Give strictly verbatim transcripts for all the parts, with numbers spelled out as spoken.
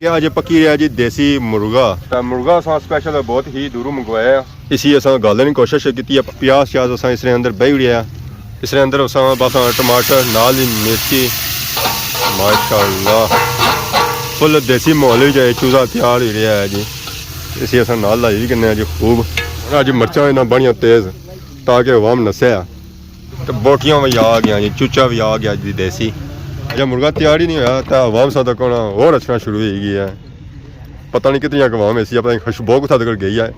کہ اج پکی رہیا جی دیسی مرغا۔ تے مرغا اساں سپیشل بہت ہی دوروں منگوایا ہے۔ اسی اساں گالنے نی کوشش کیتی ہے، پیاز شیاز اساں اس نے اندر بہی اڑیا ہے۔ اس نے اندر اساں بس ٹماٹر نال ہی مرچی، ماشاءاللہ فل دیسی ماحول وچ اے چوزا تیار ہوئی رہیا ہے جی۔ اسی اساں نال لائی وی کنے آں جی خوب۔ ہن اج مرچاں انہاں بانیاں تیز تاکہ عوام نسے۔ تے بوٹیاں وی آ گیاں جی، چوچا وی آ گیا جی دیسی۔ جے مرغا تیار ہی نہیں ہویا تے عوام سا تک ہونا ہور اچھنا شروع ہوئی گئی ہے۔ پتہ نہیں کتنی عوام ایسی، پتہ نہیں خوشبو کتھا تک گئی ہے۔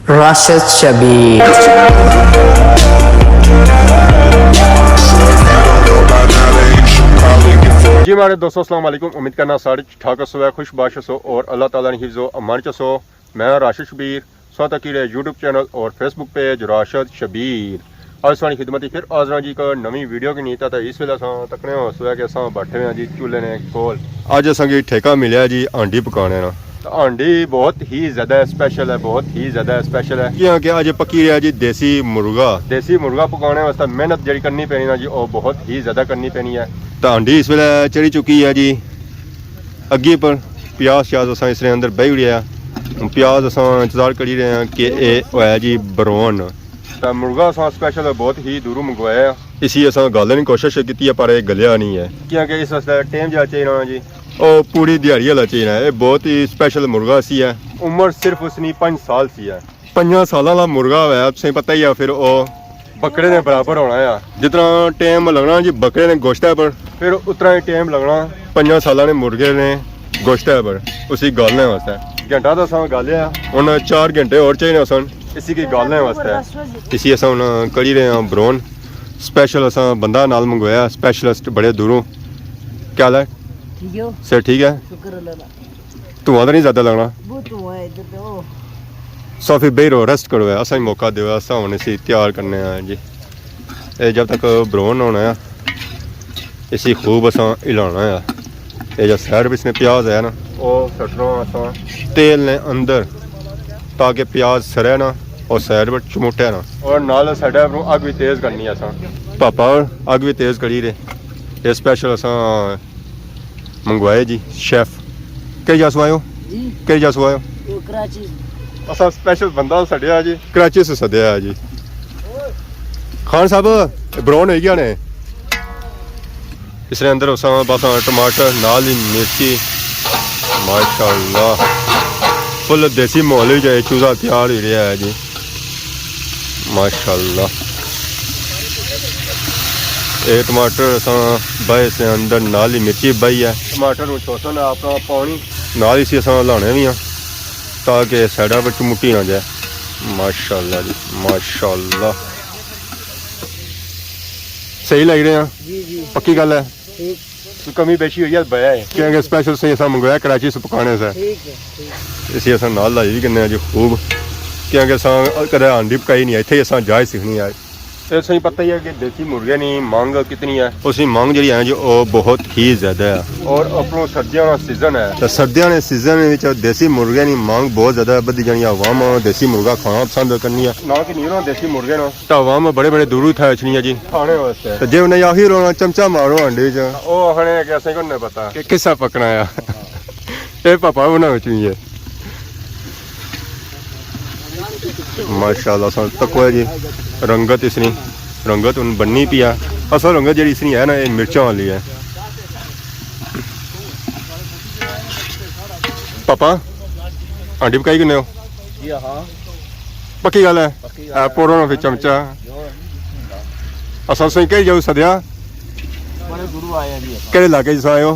راشد شبیر۔ جی ماڑے دوستو، السلام علیکم۔ امید کرنا سارے ٹھیک ہسو، خوش باش ہسو اور اللہ تعالیٰ نے حفظ و امان چ ہسو۔ میں راشد شبیر، سو تکی رہے یوٹیوب چینل اور فیس بک پیج راشد شبیر۔ اج ساڑی خدمت ہی پھر حاضر ہاں جی ایک نویں ویڈیو کی نیتا۔ تے اس ویلے اساں تکنے ہو سویا کہ اساں بیٹھے ہوئے ہاں جی چولہے نے کول۔ اج اساں کی ٹھیکہ ملیا جی ہانڈی پکانے نا۔ تے ہانڈی بہت ہی زیادہ سپیشل ہے، بہت ہی زیادہ سپیشل ہے۔ کیاں کہ اج پکی رہیا جی دیسی مرغا۔ دیسی مرغا پکانے واسطے محنت جڑی کرنی پینی نا جی، او بہت ہی زیادہ کرنی پینی ہے۔ تے ہانڈی اس ویلے چڑھی چکی ہے جی اگی پر۔ پیاز شیاز اساں اس نے اندر بہی اڑیا ہے۔ ہن پیاز اساں انتظار کری رہے ہیں کہ اے ہویا جی براؤن۔ تے مرغا اساں سپیشل بہت ہی دوروں منگوایا ہے۔ اسی اساں گالنے نی کوشش کیتی ہے پر اے گلیا نہیں ہے۔ کیاں کہ اس واسطے ٹائم جا چاہینا جی۔ او پوری دیہاڑی والا چاہینا ہے۔ اے بہت ہی سپیشل مرغا سی ہے۔ عمر صرف اس نی پنج سال سی ہے۔ پنجاں سالاں والا مرغا ہویا، تساں پتہ ہی ہے پھر او بکرے نے برابر ہونا ہے۔ جتنا ٹائم لگنا جی بکرے نے گوشتے پر، پھر اتنا ہی ٹائم لگنا پنجاں سالاں نے مرغے نے گوشتے پر، اسی گالنے واسطے۔ گھنٹہ تو اساں گالیا۔ ہن چار گھنٹے ہور چاہینے سن۔ اسی کی گالنے واسطے۔ اسی اساں ہن کری رہے ہیں براؤن۔ سپیشل اساں بندہ نال منگوایا، سپیشلسٹ بڑے دوروں۔ کیا حال ہے؟ ٹھیک ہو؟ صحت ٹھیک ہے؟ شکر اللہ کا۔ دھواں تو نہیں زیادہ لگنا؟ بہت دھواں ہے ادھر تو۔ سو پھر بہی رہو، ریسٹ کرو، اساں ہی موقع دیو، اساں ہن اسی تیار کرنے آں جی۔ اے جب تک براؤن ہونا ہے، اسی خوب اساں ہلانا ہے۔ اے جو سائیڈ پہ اس نے پیاز ہے نا، او سٹنا اساں تیل نے اندر تاکہ پیاز سڑے نا اور سائیڈ پر چمٹے نا۔ اور نال سائیڈ پر اگ بھی تیز کرنی ہے اساں۔ پاپا اور اگ بھی تیز کری رہے۔ اے سپیشل اساں منگوائے جی شیف۔ کئی جاسو آئے ہو؟ جی۔ کئی جاسو آئے ہو؟ وہ کراچی۔ اساں سپیشل بندہ سڈیا جی۔ کراچی سے سدیا جی۔ خان صاحب، براؤن ہوئی گیا نے۔ اس نے اندر اساں بس ٹماٹر، نال ہی مرچی۔ ماشاءاللہ۔ فل دیسی ماحول وچ اے چوزا تیار ہوئی رہیا ہے جی۔ ماشاءاللہ۔ اے ٹماٹر اساں بائے سے اندر نال ہی مرچی بائی ہے۔ ٹماٹر نوں چھوسن اپنا پانی۔ نال اسی اساں لانے وی ہاں تاکہ سائیڈا پر چمٹی نہ جائے۔ ماشاءاللہ جی، ماشاءاللہ۔ صحیح لگی رہے ہیں؟ جی، جی۔ پکی گل ہے؟ ٹھیک۔ کوئی کمی بیشی ہوئی ہے، بیا ہے۔ کیونکہ سپیشل سے اساں منگوایا کراچی سے پکانے سے۔ ٹھیک ہے، ٹھیک۔ اسی اساں نال لائی وی کنے جی خوب۔ کیونکہ اساں کدے ہانڈی پکائی نہیں، اتھے ہی اساں جاچ سیکھنی ہے۔ تے اساں پتہ ہی ہے کہ دیسی مرغے نی مانگ کتنی ہے۔ اس نی مانگ جڑی ہے جی، او بہت ہی زیادہ ہے۔ اور اپروں سردیاں نا سیزن ہے۔ تے سردیاں نے سیزن وچ دیسی مرغے نی مانگ بہت زیادہ ہے، بدھی جانی عوام دیسی مرغا کھانا پسند کرنی ہے۔ نہ کہ نہیں ہونا دیسی مرغے نا۔ تے عوام بڑے بڑے دوروں اتھا اچھنی ہے جی۔ کھانے واسطے۔ تے جے انہیں آخی رونا چمچا مارو ہانڈی چ۔ او آخنے کہ اساں کو نہیں پتا۔ کہ کسا پکنا ہے۔ اے پاپا انہاں وچ وی ہے۔ ماشاءاللہ، سن تکو ہے جی، رنگت اس نی، رنگت ہن بننی پئی ہے۔ اصل رنگت جڑی اس نی ہے نا، اے مرچاں والی ہے۔ پاپا، ہانڈی پکائی کنے ہو؟ جی ہاں۔ پکی گل ہے؟ پکی گل ہے۔ اے پورو نا پھر چمچا۔ جو ہے نا، بسم اللہ۔ اصل سائیں کہڑی جاؤ سدیا؟ بڑے دوروں آئے ہیں جی اساں۔ کہڑے علاقے چ آئے ہو؟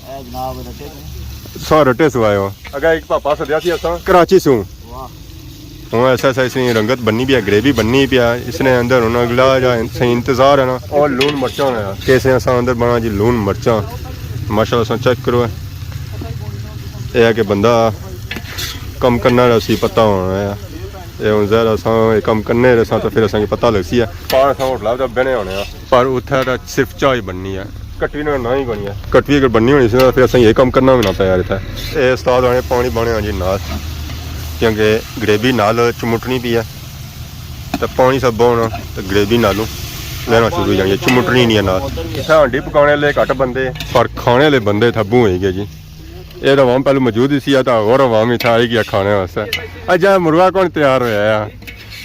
اے جناب رٹے سے۔ سو رٹے سو آئے ہو۔ اگے ایک پاپا سدیا سی اساں۔ کراچی سوں۔ واہ۔ ہوں ایسا ایسا اس نے رنگت بننی پئی ہے، گریوی بننی پئی ہے، اس نے اندر ہن اگلا جا صحیح انتظار ہے نا۔ اور لون مرچاں ہونا ہے۔ کیسے اساں اندر بنا جی لون مرچاں۔ ماشاءاللہ اساں چیک کرو ہے۔ اے ہے کہ بندہ کم کرنا ہے، اسی پتہ ہونا ہے۔ اے ہن ظاہر اساں اے کم کرنے رہساں تو پھر اساں کی پتہ لگسی ہے۔ پار اساں ہوٹل تے بہنے ہونے آں۔ پر اتھے تاں صرف چاہ ہی بننی ہے۔ کٹوی نہ، نہ ہی بنی ہے۔ کٹوی اگر بننی ہونی سی تاں پھر اساں یہ کم کرنا بھی نہ پیا یار اتھے۔ اے استاد آنے پانی بانے ہاں جی نال، کیونکہ گریوی نال چمٹنی پئی ہے۔ تے پانی سب ہونا تے گریوی نالوں لینا شروع ہو جانی ہے، چمٹنی نہیں ہے نال۔ اتھے ہانڈی پکانے لے گھٹ بندے۔ پر کھانے لے بندے اتھے بہوں ہوئی گئے جی۔ اے تاں عوام پہلو موجود ہی سی، اے تاں ہور عوام اتھا آئی گیا کھانے واسطے۔ اجا مرغا کون تیار ہویا ہے؟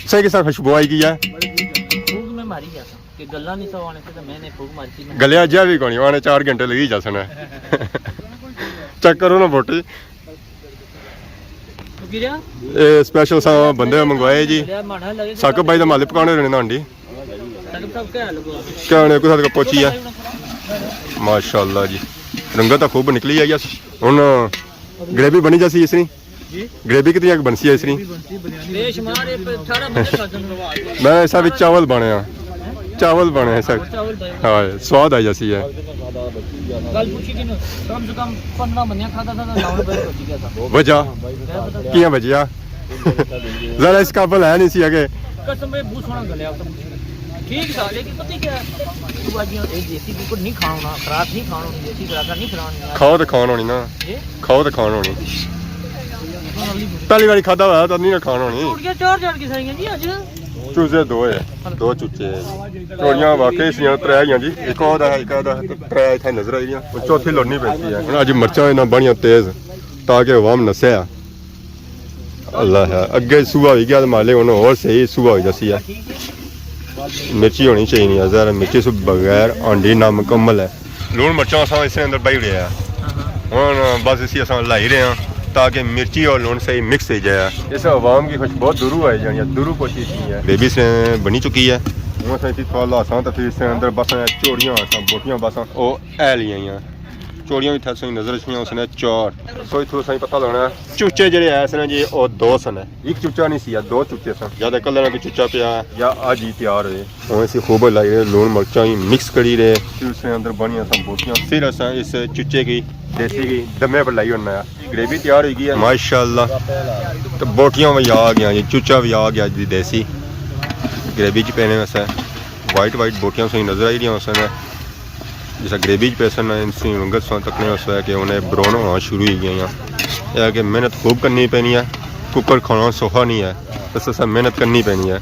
سے کسا خوشبو آئی گئی ہے؟ بھوک میں ماری گیا تھا کہ گلاں نہیں سا آنے سے، تو میں نے بھوک ماری تھی، میں نے گلیا جا بھی کونی، آنے چار گھنٹے لگی جاسن۔ چیک کرو نا بوٹی۔ اے سپیشل سا بندے منگوائے جی۔ ثاقب بھائی دے مالک پکانے رہنے نا ہانڈی۔ کیا ہونے کسا تک پہنچی ہے؟ ماشاءاللہ جی، رنگت تاں خوب نکلی آئی ہے۔ ہن گریوی بنی جاسی اس نی۔ جی؟ گریوی کتنی اک بنسی ہے اس نی؟ بے شمار، اے اٹھارہ بندے کھا جانے۔ میں اس وچ چاول بنے ہاں، چاول بنے ہیں سر۔ چاول بنے۔ ہاں، سواد آئی جاسی ہے۔ گل پوچھی کہ کم سے کم پندرہ بندیاں کھادا تھا، تاں نو روپے بچ گیا تھا۔ وجہ؟ کیا پتہ۔ کیاں بچیا؟ ذرا اس قابل ہے نہیں سی اگے۔ قسم ہے، بہت سوہنا گلیا۔ ٹھیک تھا، لیکن پتہ کیا ہے؟ تو اج یہ دیسی بالکل نہیں کھانا ہونا، خراب نہیں کھانا ہونا، دیسی خراب نہیں کھانا ہونا۔ کھاؤ تو کھانا ہونی نا۔ جی؟ کھاؤ تو کھانا ہونی۔ پہلی باری کھادا ہوا تو نہیں نا کھانا ہونی۔ چوڑیاں چار چار کے سائیاں جی اج۔ چوزے دو ہے، دو چوچے ہے۔ چوڑیاں واقعی اس لیے ترے ہیاں جی، ایک اور ہے، ایک اور ہے، ترے اتھے نظر آئی رہیاں۔ ہن چوتھی لڑنی پیسی ہے۔ ہن اج مرچاں انہاں بانیاں تیز تاکہ عوام نسے۔ اللہ ہے، اگے صبح ہوئی گیا تے مالے ہن ہور صحیح صبح ہوئی جاسی ہے۔ مرچی ہونی چاہیے نہیں، ذرا مرچی سے بغیر ہانڈی نامکمل ہے۔ لوݨ مرچاں اساں اس نے اندر بائی اڑیا ہے۔ ہن بس اسی اساں لائی رہے ہیں تاکہ مرچی اور لوݨ صحیح مکس ہوئی جائے۔ اس عوام کی خوشبو دوروں آئی جانی ہے، دوروں پہنچی جانی ہے۔ گریوی اس نے بنی چکی ہے۔ ہن اساں اسی تھوڑا لاساں تے پھر اس نے اندر بس چوڑیاں اساں بوٹیاں بس او اے لیاں۔ چوڑیاں وی تھے سوئی نظر اچھنیاں اس نے چار۔ سوئی تھرو سائیں پتہ لگنا ہے۔ چوچے جڑے آئے سن جی، او دو سن۔ ایک چوچا نہیں سی، دو چوچے سن۔ یا تے کلر نہ کوئی چوچا پیا، یا اج ہی تیار ہوئے۔ ہن اسی خوب لائی رہے، لوݨ مرچاں ہی مکس کری رہے۔ پھر اس نے اندر بنی اساں بوٹیاں۔ پھر اساں اس چوچے کی، دیسی کی دمے پر لائی ہونا ہے۔ گریوی تیار ہوئی گئی ہے۔ ماشاءاللہ۔ تے بوٹیاں وی آ گیاں جی، چوچا وی آ گیا جی دیسی۔ گریوی چ پینے واسطے وائٹ وائٹ بوٹیاں سوئی نظر آئی رہیاں اس نے۔ جسا گریوی چ پیسن نا، انسی رنگت سوں تکنے اس وے کہ انہیں براؤن ہونا شروع ہوئی گئیاں۔ یہ ہے کہ محنت خوب کرنی پینی ہے، کوکر کھانا سوکھا نہیں ہے، بس اسا محنت کرنی پینی ہے۔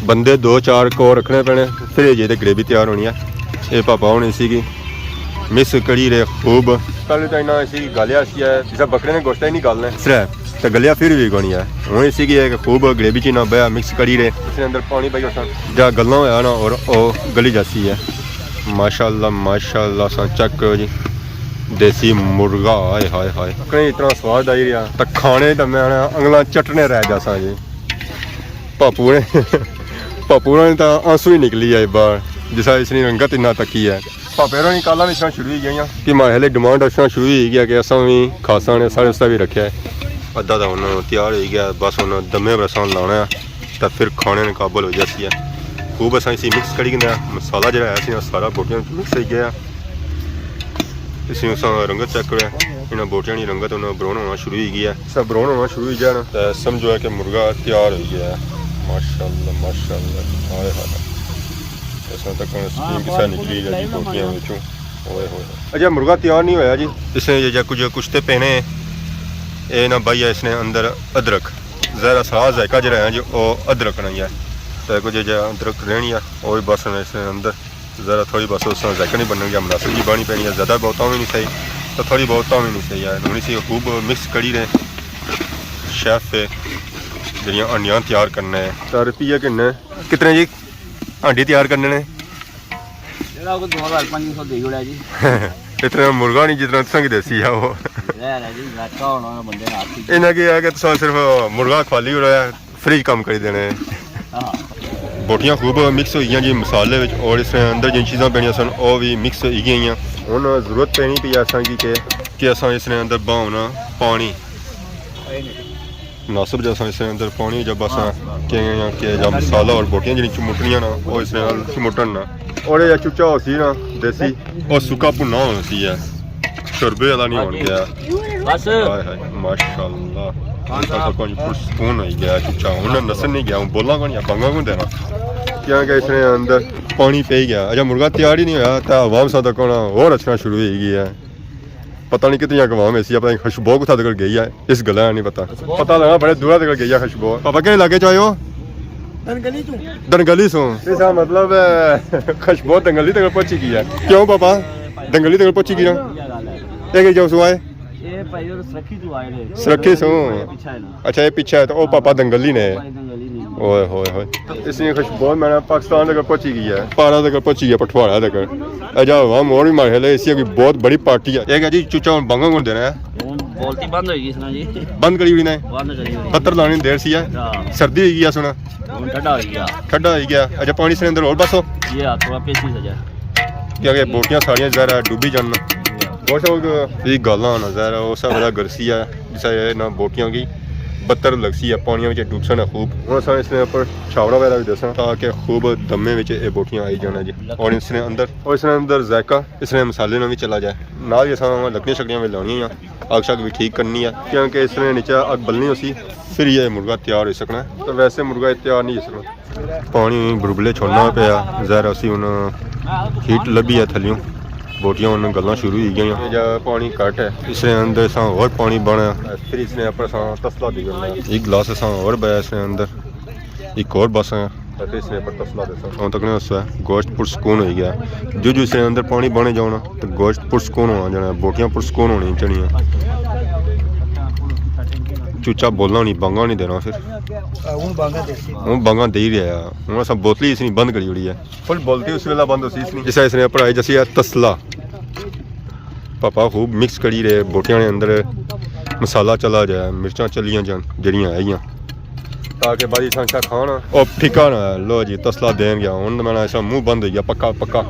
بندے دو چار کو رکھنے پینے، پھر یہ جے تے گریوی تیار ہونی ہے۔ یہ پاپا ہن اسی کی مس کری رہے خوب۔ پہلے تو انہاں اسی کی گالیا سی ہے، جسا بکرے نے گوشت ہی نہیں گالنا ہے۔ سرے۔ تے گلیا پھر وی کونی ہے۔ ہن اسی کی ایک خوب گریوی چ نہ بیا مکس کری رہے۔ اس نے اندر پانی پائی اساں۔ جا گلنا ہویا نا اور او گلی جاسی ہے۔ ماشاءاللہ، ماشاءاللہ، ساں چیک کرو جی۔ دیسی مرغا، ہائے، ہائے، ہائے۔ کہیں اتنا سواد آئی رہیا۔ تے کھانے تے میں آنا انگلاں چٹنے رہ جاساں جی۔ پاپو نے، پاپو نے تاں آنسو ہی نکلی آئے باہر۔ جسا اس نے رنگت اتنا تکی ہے۔ پاپے ہوراں نی کالاں وی اچھنا شروع ہوئی گئیاں کہ ماڑے ہلے ڈیمانڈ اچھنا شروع ہوئی گیا کہ اساں وی کھاساں نے سارے اس طرح وی رکھیا ہے۔ ادھا تاں ہن تیار ہوئی گیا، بس ہن دمے پر اساں لانا ہے تاں پھر کھانے نے قابل ہو جاسی ہے۔ خوب اساں اسی مکس کری گھندا ہے، مسالہ جڑا ہے سی سارا بوٹیاں وچ مکس ہوئی گیا۔ اسی اساں رنگت چیک کرو، انہاں بوٹیاں نی رنگت ہن براؤن ہونا شروع ہوئی گئی ہے۔ اسا براؤن ہونا شروع ہوئی جائے نا تاں سمجھو ہے کہ مرغا تیار ہوئی گیا ہے۔ ماشاءاللہ، ماشاءاللہ، ہائے ہائے۔ اساں تک سٹیم کسا نکلی جا جی بوٹیاں وچوں۔ اوئے ہوئے۔ اجے مرغا تیار نہیں ہویا جی۔ اس نے جا کچھ کشتے پینے، اے نہ بھائی اس نے اندر ادرک، ذرا سا ذائقہ جڑا ہے جی او ادرک نہیں ہے۔ تے کچھ جا ادرک رہنی ہے، او بھی بس اس نے اندر ذرا تھوڑی بس اس طرح ذائقہ نہیں بننے گیا، مناسب جی بانی پینی ہے، زیادہ بہت تاں وی نہیں صحیح، تے تھوڑی بہت تاں وی نہیں صحیح ہے۔ ہن اسی خوب مکس کری رہے، شیف ہے جڑیاں ہانڈیاں تیار کرنا ہے۔ تے روپیے کنے؟ کتنے جی؟ ہانڈی تیار کرنے نے؟ جڑا کوئی دو ہزار پنج سو دے جوڑا جی۔ اتنا مرغا نہیں جتنا تساں کی دیسی ہے وہ۔ ظاہر ہے جی، ذائقہ ہونا بندے نے ہاتھ کی۔ انہاں کی ہے کہ تساں صرف مرغا کھوالی ہو رہا ہے، فریج کم کری دینے۔ ہاں۔ بوٹیاں خوب مکس ہوئی گیاں جی مسالے وچ، اور اس نے اندر جن چیزاں پینیاں سن، او بھی مکس ہوئی گئیاں۔ ہن ضرورت پینی پئی اساں کی کہ، کہ اساں اس نے اندر باہنا پانی۔ مناسب جا اساں اس نے اندر پانی جا بس کہ، کہ جا مسالہ اور بوٹیاں جنی چمٹنیاں نا، او اس نے نال چمٹن نا۔ اور یہ چچا ہو سی نا، دیسی، او سکا بھنا ہو سی ہے۔ شوربے والا نہیں ہون گیا۔ بس۔ ہائے ہائے، ماشاءاللہ۔ ہن تاں کچھ پرسکون ہوئی گیا چچا۔ ہن نسن نہیں گیا، ہن بولاں کون یا بانگاں کون دینا۔ کیونکہ اس نے اندر پانی پی گیا۔ اچھا، مرغا تیار ہی نہیں ہویا، تاں عوام سا تک ہونا اور اچھنا شروع ہوئی گئی ہے۔ پتہ نہیں کتنی عوام ایسی ہے، پتہ نہیں خوشبو کتھا تک گئی ہے، اس گلا نہیں پتہ۔ پتہ لگا بڑے دورا تک گئی ہے خوشبو۔ پاپا کہڑے علاقے چ آئے ہو؟ دنگلی چوں۔ دنگلی سوں۔ اس کا مطلب ہے، خوشبو دنگلی تک پہنچی گئی ہے۔ کیوں پاپا؟ دنگلی تک پہنچی گئی نا؟ یہ کہ جو سو آئے؟ اے بھائی، اور سرکھی تو آئے نے۔ سرکھی سوں؟ اے پیچھے ہے نا۔ اچھا، اے پیچھے ہے، تو او پاپا دنگلی نے۔ بھائی دنگلی نہیں۔ اوئے ہوئے ہوئے۔ اس نے خوشبو میں نا پاکستان تک پہنچی گئی ہے، پارا تک پہنچی گئی ہے، پٹھواڑا تک۔ اجا عوام اور بھی مارے لے، اس کی کوئی بہت بڑی پارٹی ہے۔ اے کیا جی، چوچا ہن بانگاں کون دینا ہے؟ ہن بولتی بند ہوئی گئی اس نا جی۔ بند کری ہوئی نے؟ بند کری ہوئی۔ بتر لانی دیر سی ہے۔ ہاں۔ سردی ہوئی گئی ہے سنا۔ ہن ٹھنڈا ہوئی گیا۔ ٹھنڈا ہوئی گیا۔ اچھا، پانی اس نے اندر اور بس ہو؟ یہ ہاتھ تھوڑا پیسی سجا۔ کیا کہ بوٹیاں ساریاں ظاہر ہے ڈوبی جان۔ گوشت وقت یہ گالاں ہونا ظاہر ہے، اس ویلے گرسی ہے، جس ویلے نہ بوٹیاں کی بتر لگسی ہے، پانیاں وچ ڈوبسن ہے خوب۔ ہن اساں اس نے اوپر چھاوڑا وغیرہ بھی دساں تاکہ خوب دمے وچ اے بوٹیاں آئی جانا جی۔ اور اس نے اندر، اور اس نے اندر ذائقہ اس نے مسالے نال بھی چلا جائے۔ نال ہی اساں لکڑیاں شکڑیاں بھی لانیاں ہیں، اگ شگ بھی ٹھیک کرنی ہے، کیونکہ اس نے نیچے اگ بلنی ہوسی، پھر یہ مرغا تیار ہوئی سکنا ہے۔ تو ویسے مرغا تیار نہیں ہوئی سکنا۔ پانی بربلے چھوڑنا پیا، ظاہر اسی ہن ہیٹ لبھی ہے تھلیوں، بوٹیاں ہن گلاں شروع ہوئی گئیاں۔ یہ جا پانی گھٹ ہے، اس نے اندر اساں اور پانی بنا، پھر اس نے اپر اساں تسلا دی کرنا۔ ایک گلاس اساں اور بیا اس نے اندر، ایک اور بس ہے۔ تے اس نے اپر تسلا دیساں۔ ہن تک نے اس ہے گوشت پرسکون ہوئی گیا۔ جو جو اس نے اندر پانی بنے جانا، تے گوشت پرسکون ہونا جانا، بوٹیاں پرسکون ہونی چاہیے۔ چوچا بولنا نہیں، بانگا نہیں دینا پھر۔ ہن بانگا دے ہی رہا۔ ہن اساں بوتلی اس نے بند کری چھوڑی ہے۔ فل بولتی اس ویلے بند ہوسی اس نے۔ جس اس نے اپر آئی جاسی ہے تسلا۔ پاپا خوب مکس کری رہے بوٹیاں نے اندر، مسالہ چلا جائے، مرچاں چلیاں جان جڑیاں ہے گیاں۔ تاکہ بعد اساں اچھا کھانا۔ او پھکا نہ ہے، لو جی تسلا دین گیا۔ ہن میں اساں منہ بند ہوئی گیا پکا پکا۔